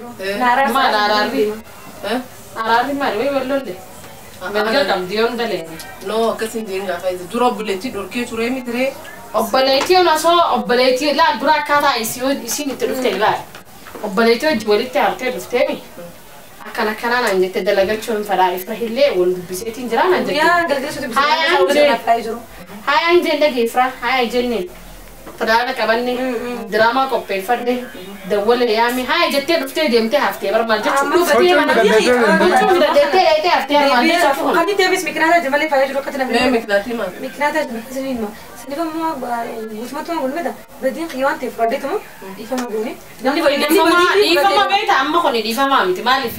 Maal araarri? Araarri maali? Wayi wallolle. Mirga qabdi yoon daleene. No akkas hin jeen gaafa dura obboleettii dhorkee turee mitiree. Obboleettiin osoo obboleettii laal dura akkaataa isiin itti dhufte ilaal. Obboleettii hojii walitti hartee dhufteemi. Akkana akkanaa naan jette dalagachuu hin fedhaa ifra illee wal dubbiseetiin jira naan jette. Yaa galgala suutu Hayaan jeen dhagee ifra haya jenneen. Fadaana qabanne diraamaa qopheeffadhe dawwala yaame haya jettee dhuftee deemtee haftee bar maal jechuun dhuftee mana gochuun dandeettee dheetee haftee maal jechuun. Kan deebis mikinaata malee fayyaa jiru akkati namni. Mee mikinaati maal? Mikinaata siniin siniif ammoo guutummaatti waan gulmata badiin xiyya waan ta'eef fudhadheetuma dhiifama goone. Namni dhiifama beekta amma kun dhiifamaa miti maaliif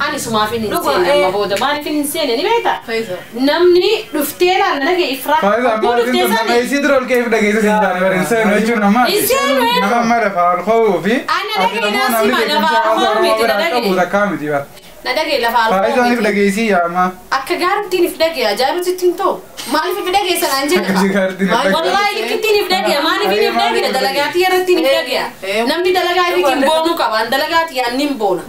ani sumaaf hin seenne amma booda maaliif hin seenne ni beekta. Namni dhuftee laal na dhagee ifraa. Dhuftee sana. Isii dura ol ka'eef dhageessa siin taane bara hin seenu jechuun amma. Nama amma lafa ol ka'uu fi. Ani dhagee naasii ma lafa ol ka'uu miti na dhagee. Takkaa miti bara. Na dhagee lafa ol ka'uu miti. Faayidaan if dhageessii yaama. Akka gaariitiin if dhagee ajaa'ibsitti hin ta'u. Maaliif if dhagee sanaan jedhama. Wallaahi likkittiin if dhagee maaliif if dhagee dalagaatii irratti if dhagee. Namni dalagaa ifiitiin boonuu qaba dalagaatii yaanni hin boona.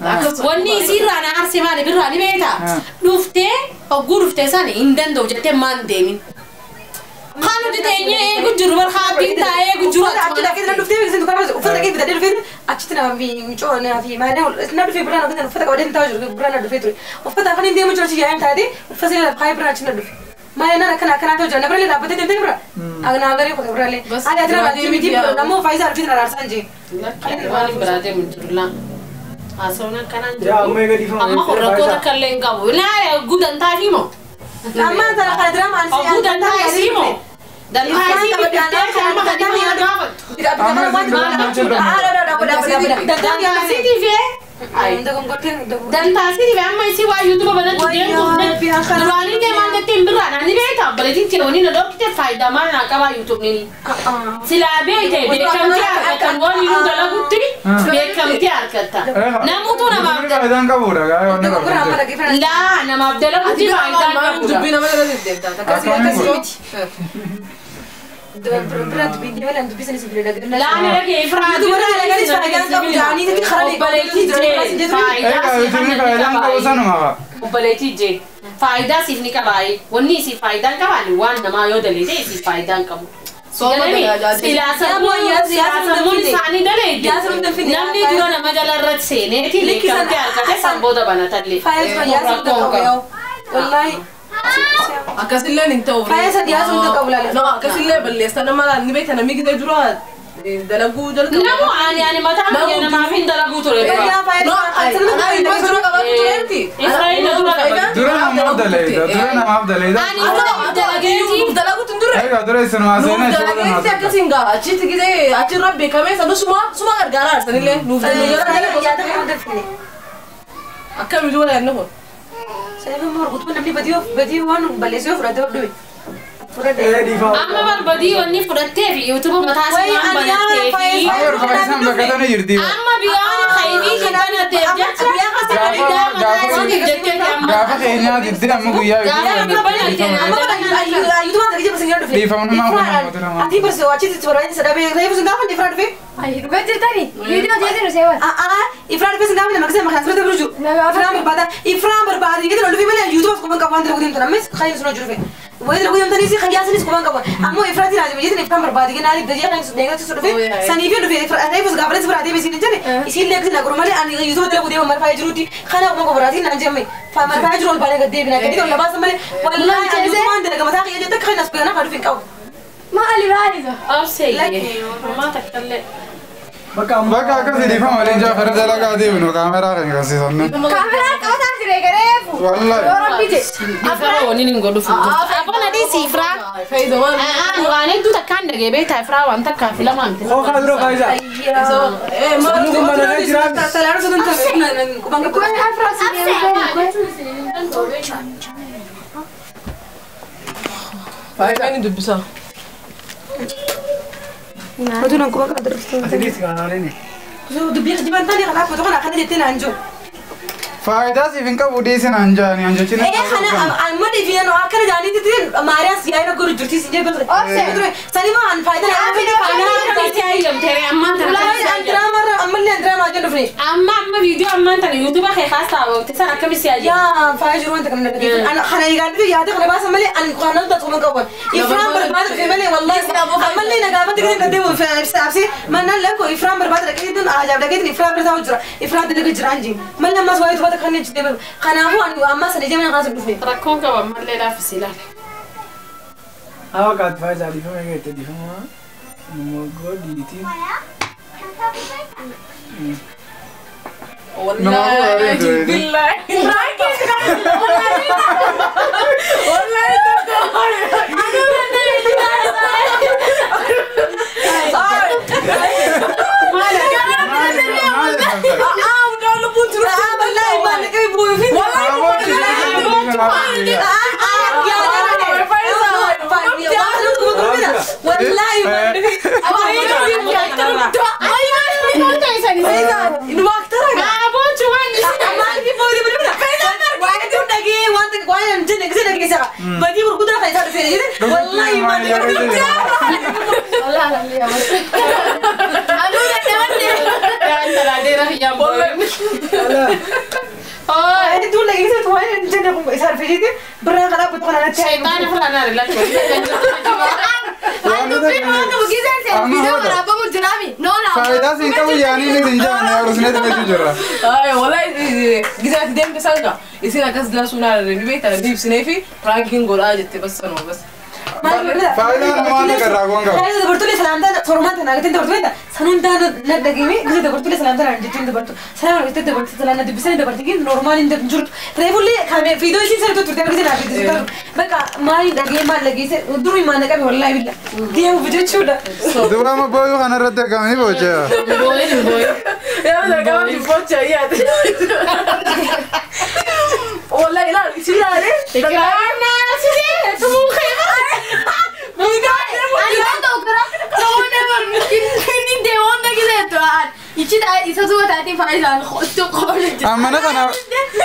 Wanni isiirraa na aarse maali birraa ni beektaa. Dhuftee hogguu dhuftee sana hin danda'u jettee maan deemin. Kan nuti teenyee eegu jiru bar haabbiin taa'ee eegu jiru. Achi dhaqee dhuftee uffata kee bitadhee dhufee achitti na micoo na fi maal na dhufee biraan uffata qabadee taa'u jiru biraan na dhufee ture. Uffata afaan hin deemu jiru achi yaa'in taatee uffata seenaa kaayee biraan achi na dhufe. Maal naan akkana akkanaa ta'u jira na biraalee dhaabbatee deemtee bira. Agna agaree qote biraalee. Ani ati na miti nammoo faayisaa dhufee na raarsaan jee. Waan hin biraa deemu jiru laa. Haasawni akkanaan jiru. Amma kun rakkoo takka illee hin qabu. Naa gudantaa fi moo? Amma tana kana dirama ani Ogguu dantaa isii moo? Dantaa isii bittee kan nama kan nama gaafattu. Dantaa isiitiif Dantaa isiitiif amma isii waa yuutuuba banachuu deemtuuf duraanii deemaan jettee hin birraan ani beekta obboleettiin tee waliin na dhorkite faayidaa maal naa qabaa yuutuubni. Silaa beekte beekamtii argatan waan inni dalagutti beekamtii argatta. Namoota namaaf Faayidaan qabuudha gaa wanni barbaade. Laa namaaf dalagutti faayidaan qabuudha. Dubbii nama jala deddeemta. Akkasii akkasii miti. Laa ni dhagee ifraa. Obboleettii jee Faayidaan qabu sanuma qaba. Obboleettii jee faayidaa siif ni qabaaye wanni isii faayidaan qabaani waan namaa yoo daleete isii faayidaan qabu. Silaa sammuun isaanii daleete namni dura nama jala irratti seeneeti beekamtii argate san booda banatallee. Akkasillee hin ta'u. No akkasillee balleessa nama ni beekta namni gisee dura dalaguu jalqabu. Namu ani ani mataan kiyya namaaf hin dalaguu ture. No ani dura qabaatu tureerti. Israa'el dura qabatu. Dura namaaf daleeda dura namaaf daleeda. Ani dalageeti. Nuuf dalaguutu hin turre. Egaa dura isin waa Nuuf seenaa dalageetti akkasiin gaa achitti gisee achirra beekamee sanu suma suma gargaaraa arsanillee nuuf dalageetti. Akkamitti wala yanni kun. Amma barbadii wanni fudhattee fi yuutuuba mataa isaa waan banattee fi Faayidaan bakkatanii jirti. amma biyyoon hayibii hin banatteef jecha faayidaa mataa isiitiif jettee amma Gaafa keenyaa diddee amma guyyaa Dhiifamummaa kun namoota lama. Dhugaa jirtani? Viidiyoo jeetiin seewwan. Ifraan barbaade jedhan ol dhufee malee yuutuubaaf quban qabu waan dalagu deemtan ammas khayyin sun hojii dhufe. Wayii dalagu deemtanis khayyaa sanis quban qabu. Ammoo ifraatiin haajama jedhan ifraan barbaade jedhan aliif dajee khayyin sun deeggarsi sun dhufe saniif dhufe reefus gaafa reefus biraa deeme isiin hin jenne isiin leeksi na godhu malee ani yuutuuba dalagu deema marfaa jiruutti kana quban qabu biraatiin naan jemme marfaa jiru ol baanee gad deebina gadi ol labaasa malee wallaahi ani yuutuubaan dalaga mataa kiyya jette khayyin as gana kan dhufe hin qabu. Maali maali? Obsee mamaa takkallee. Bakka akkasii dhiifama waliin jaafara dalagaa deemnu kaameraa kan agarsiisanne. Kaameraa qabataa jire gareefu. Wallaahi. Yoo rabbi je. Ifraa waliin hin godhu fuuldura. Abboon adiis ifraa. Faayidaan waan. Waan hedduu takkaan dhagee beektaa ifraa waan takkaa fi lamaa miti. Hookaa dura faayidaa. Maal Kun mana jiraa. Salaam sun ta'e quban qabu. Kun afraa si Faayidaan dubbisaa. Oduun quban qabu darbistu. Atileet kaanaaleen. Dubbii kijibaan taane kanaaf otoo kana akkana jettee naan jiru. Faayidaa siif hin qabu dhiisin anjaani anjachina. Kana amma dhiifina akkana jaaniitti Maariyaas yaa'ina godhu jirti si jee ture. Sanima an faayidaa Faayidaa faayidaa Ammallee andiraa maal dhufne. Amma amma viidiyoo ammaan tana yuutuuba kee haasaa waqti sana akkami si ajaa'iba. Yaa faaya jiru wanta kana dhaggeeffatu. Ana kana eegaa dhufe yaada kana baasa malee ani kana ta'uu qaban. Ifraan barbaada dhufe malee wallahi ammallee na gaafatti kan gaddeebu ibsa mannaan lakko ifraan barbaada dhaggeeffatu ajaa'ib dhaggeeffatu ifraan bira taa'u jira. Ifraan dalaga jira anji. Malli ammas waa'ee tubaata kan hin jedhe. Kanaafuu ani ammas sana ijee mana kaasa dhufe. Rakkoon qaba ammallee laaffisi ilaala. Hawa kaat faayidaa dhiifama eeggatte dhiifama mogoo dhiitii. Wallahi billahi. Wallahi Faayidaa siin qabu yaanii ni siin jaanne horosneet jechuu jirra. Wallahi gizaati deemte sanga isin akkas dilasuun ni beektan diibsinee fi piraankiin godhaa jette bas sanuma bas. Faayidaa namaa nagarraa goon qaba. Faayidaa dabartulee salaamtaa tormaan tana agartee dabartulee sanuun taana na dhaggeeme gisa dabartulee salaamtaa naan jechuun dabartu salaam argattee dabartu salaam na dubbisanii dabartu gin normaal hin jirtu reefullee kaame fiidoo isiin sana turte argite naa fiidoo bakka maali dhagee maal dhageesse durii maal naqabe wallaahi billa deemuuf jechuudha. Dubra amma booyuu kanarratti akkamii boochaa? Booyin booyin. Yaa dargama boochaa yaate. Wallahi ilaal isin ilaalee. Ikraamna sidee tumuu kee.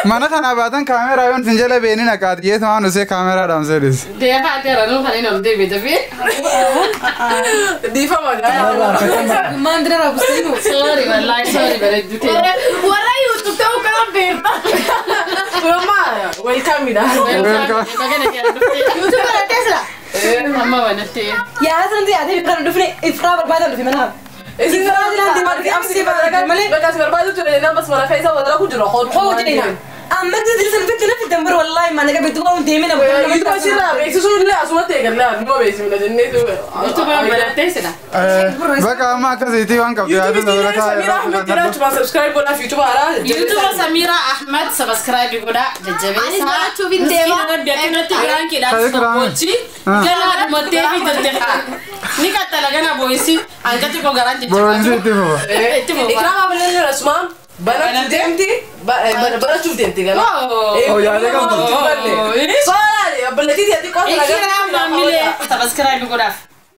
Mana kana baatan kaameraa yoon sin jala beeni naqaat jeetu waan usee kaameraa dhaamsee dhis. Deemaa ateera nuu kan inni ol deebi'e dafee. Dhiifama gaa. Maandira raabsiinu. Sorry wallahi sorry bareeddu ta'e. Warra YouTube ta'uu kana beekta. Mama welcome dha. Welcome. YouTube barattee sila. Amma banattee. Yaa sanatti yaadee kan dhufne ifraa barbaada dhufe mana. Isin bakka si barbaadu ture nama mana keessa wal rakkoo jiru Hoo jedhina. Amma tilsan fitti na fitan bar wallahi ma naga bitu waan deemina. YouTube sirraa beeksisuun illee asumatti eegalla numa beeksifna jennee YouTube banattee sila. Bakka amma akkasiitii waan qabdu yaadu dabalataa. Samira Ahmed jedhaa subscribe godhaa fi YouTube haaraa. YouTube Samira Ahmed subscribe godhaa jajjabeessa. Anis barachuuf hin deema. Miskiina rabbi akkanatti piraankiidhaan sochochi. Gana dhumattee fi jaltee ni qaxxala gana boo'isi hangati koo garaan Boo'insi itti fufa. Itti fufa. Ikraam Abdullah Rasmaan barachuuf deemti barachuuf deemti gana. Yaada qabdu. Sooraan obboleettii xiqqoo Ikraam maamilee subscribe godhaaf.